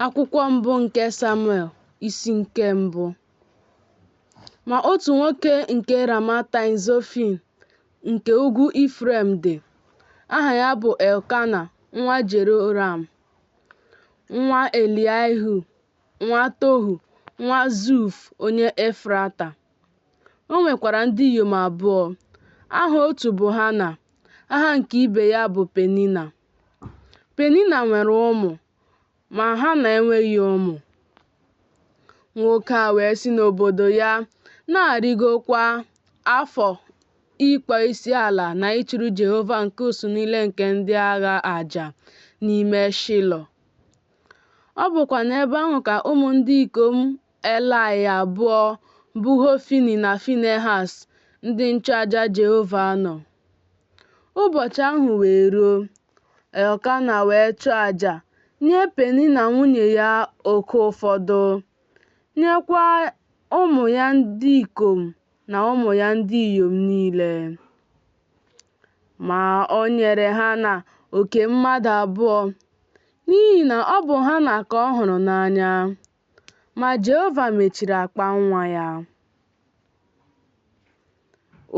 Akwụkwọ mbụ nke Samuel, isi nke mbụ. Ma otu nwoke nke Ramataim-Zofim nke ugwu Ifrem dị, aha ya bụ Elkana nwa Jeroham, nwa Elihu, nwa Tohu, nwa Zuf, onye Efrata. O nwekwara ndị inyom abụọ, aha otu bụ Hana, aha nke ibe ya bụ Penina. Penina nwere ụmụ, ma Hana enweghị ụmụ. Nwoke a wee si n'obodo ya na-arịgo kwa afọ ịkpọ isiala na ịchụrụ Jehova nke usuu niile nke ndị agha aja n'ime Shaịlo. Ọ bụkwa n'ebe ahụ ka ụmụ ndị ikom Elaị abụọ, bụ Hofni na Finehaz, ndị nchụaja Jehova nọ. Ụbọchị ahụ wee ruo, Elkana wee chụọ aja, nye Penina nwunye ya oke ụfọdụ, nyekwa ụmụ ya ndị ikom na ụmụ ya ndị inyom niile. Ma o nyere Hana oke mmadụ abụọ, n'ihi na ọ bụ Hana ka ọ hụrụ n'anya. Ma Jehova mechiri akpa nwa ya.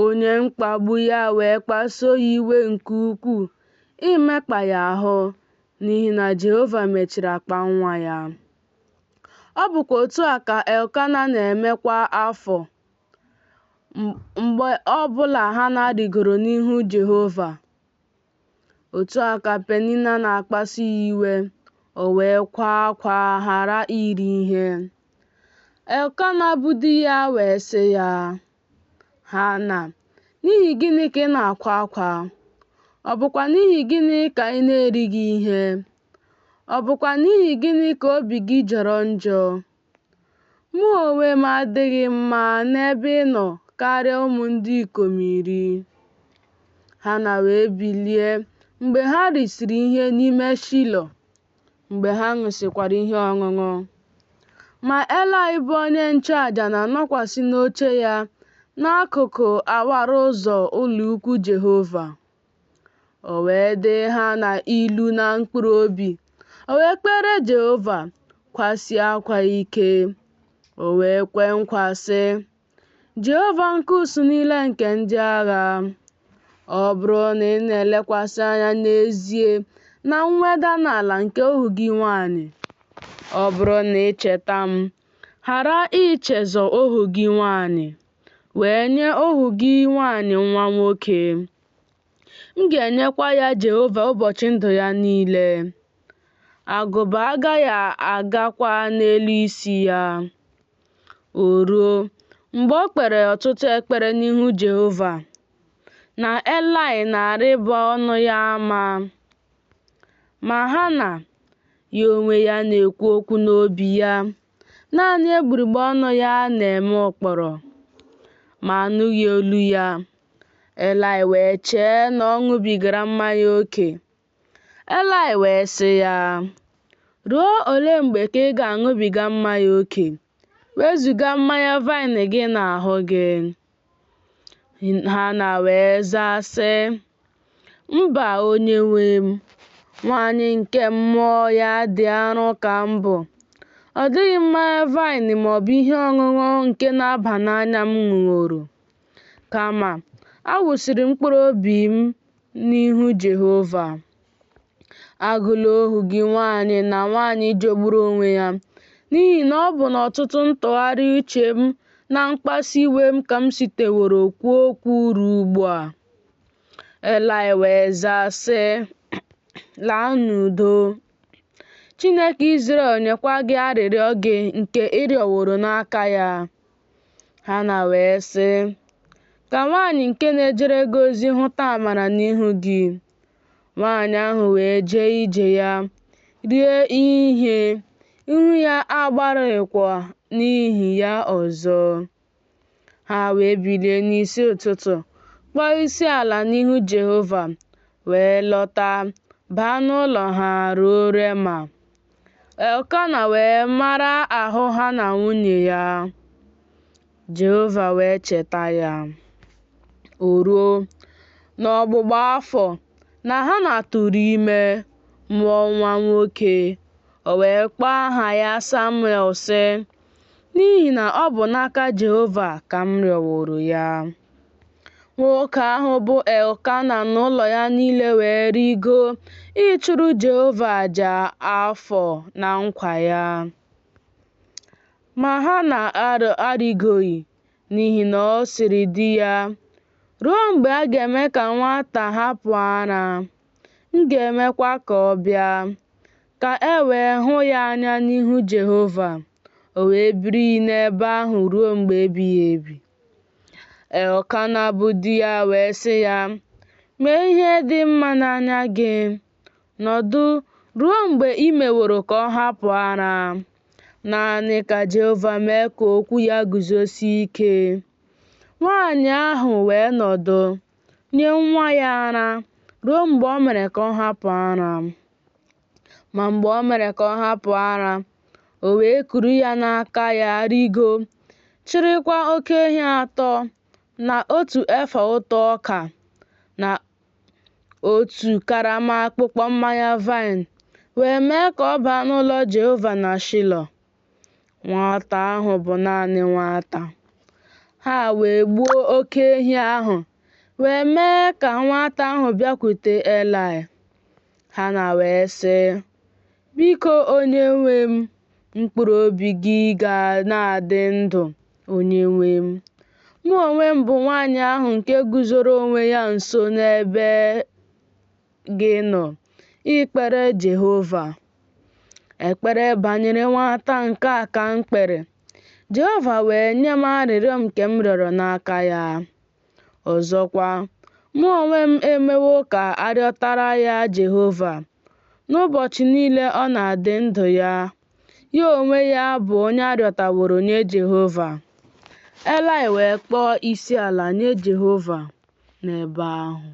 Onye mkpagbu ya wee kpasuo ya iwe nke ukwuu imekpa ya ahụ, n'ihi na Jehova mechiri akpa nwa ya. Ọ bụkwa otu a ka Elkana na-eme kwa afọ, mgbe ọ bụla Hana rịgoro n'ihu Jehova. Otu a ka Penina na-akpasu ya iwe, o wee kwaa akwa ghara iri ihe. Elkana bụ di ya wee sị ya, Hana, n'ihi gịnị ka ị na-akwa akwa? Ọ bụkwa n'ihi gịnị ka ị na-erighị ihe? Ọ bụkwa n'ihi gịnị ka obi gị jọrọ njọ? Mụ onwe m adịghị mma n'ebe ị nọ karịa ụmụ ndị ikom iri? Hana wee bilie mgbe ha risịrị ihe n'ime Shaịlo, mgbe ha ṅụsịkwara ihe ọṅụṅụ. Ma Elaị bụ onye nchụaja na-anọkwasị n'oche ya n'akụkụ awara ụzọ ụlọukwu Jehova. O wee dị Hana ilu na mkpụrụ obi, o wee kpeere Jehova, kwasie akwa ike. O wee kwe nkwa sị, Jehova nke usuu niile nke ndị agha, ọ bụrụ na ị na-elekwasị anya n'ezie na mweda n'ala nke ohu gị nwanyị, ọ bụrụ na ị cheta m, ghara ichezọ ohu gị nwanyị, wee nye ohu gị nwanyị nwa nwoke, m ga-enyekwa ya Jehova ụbọchị ndụ ya niile. Agụba agaghị agakwa n'elu isi ya. O ruo, mgbe o kpere ọtụtụ ekpere n'ihu Jehova, na Elaị na-arịba ọnụ ya ama. Ma Hana, ya onwe ya na-ekwu okwu n'obi ya, naanị egbugbere ọnụ ya na-eme ụkpọrọ, ma anụghị olu ya. Elaị wee chee na ọ ṅụbigara mmanya oke. Elaị wee sị ya, Ruo ole mgbe ka ị ga-aṅụbiga mmanya oke? Wezuga mmanya vaịn gị n'ahụ gị. Hana wee zaa sị, Mba, onyenwe m, nwaanyị nke mmụọ ya dị arọ ka m bụ. Ọ dịghị mmanya vaịn maọbụ ihe ọṅụṅụ nke na-aba n'anya m ṅụworo. Kama, awụsịrị m mkpụrụ obi m n'ihu Jehova. Agụla ohu gị nwaanyị na nwaanyị jọgburu onwe ya, n'ihi na ọ bụ n'ọtụtụ ntụgharị uche m na mkpasu iwe m ka m siteworo kwuo okwu ruo ugbu a. Elaị wee zaa sị, Laa n'udo. Chineke Izrel nyekwa gị arịrịọ gị nke ị rịọworo n'aka ya. Hana wee sị, Ka nwaanyị nke na-ejere gị ozi hụta amara n'ihu gị. Nwaanyị ahụ wee jee ije ya, rie ihe, ihu ya agbarụghịkwa n'ihi ya ọzọ. Ha wee bilie n'isi ụtụtụ, kpọọ isi ala n'ihu Jehova, wee lọta, baa n'ụlọ ha ruo Rema. Elkana wee mara ahụ Hana nwunye ya, Jehova wee cheta ya. O ruo, n'ọgbụgba afọ, na Hana tụrụ ime, mụọ nwa nwoke. O wee kpọọ aha ya Samuel, sị, N'ihi na ọ bụ n'aka Jehova ka m rịọworo ya. Nwoke ahụ bụ Elkana na ụlọ ya niile wee rịgoo ịchụrụ Jehova aja afọ na nkwa ya. Ma Hana arịgoghị, n'ihi na ọ sịrị di ya, Ruo mgbe a ga-eme ka nwata a hapụ ara, m ga-emekwa ka ọ bịa, ka e wee hụ ya anya n'ihu Jehova, o wee biri n'ebe ahụ ruo mgbe ebighị ebi. Elkana bụ di ya wee sị ya, Mee ihe dị mma n'anya gị. Nọdụ ruo mgbe i meworo ka ọ hapụ ara. Naanị ka Jehova mee ka okwu ya guzosie ike. Nwaanyị ahụ wee nọdụ, nye nwa ya ara ruo mgbe o mere ka ọ hapụ ara. Ma mgbe o mere ka ọ hapụ ara, o wee kuru ya n'aka ya rịgoo, chịrịkwa oke ehi atọ na otu efa ụtụ ọka na otu karama akpụkpọ mmanya vaịn wee mee ka ọ baa n'ụlọ Jehova na Shaịlo. Nwata ahụ bụ naanị nwata. Ha wee gbuo oke ehi ahụ wee mee ka nwata ahụ bịakwute Elaị. Hana wee sị, Biko onyenwe m, mkpụrụ obi gị ga na-adị ndụ, onyenwe m. Mụ onwe m bụ nwaanyị ahụ nke guzoro onwe ya nso n'ebe gị nọ ikpere Jehova. Ekpere banyere nwata nke a ka m kpere, Jehova wee nye m arịrịọ nke m rịọrọ n'aka ya. Ọzọkwa, mụ onwe m emewo ka a rịọtara ya Jehova. N'ụbọchị niile ọ na-adị ndụ ya, ya onwe ya bụ onye a rịọtaworo nye Jehova. Elaị wee kpọọ isiala nye Jehova n'ebe ahụ.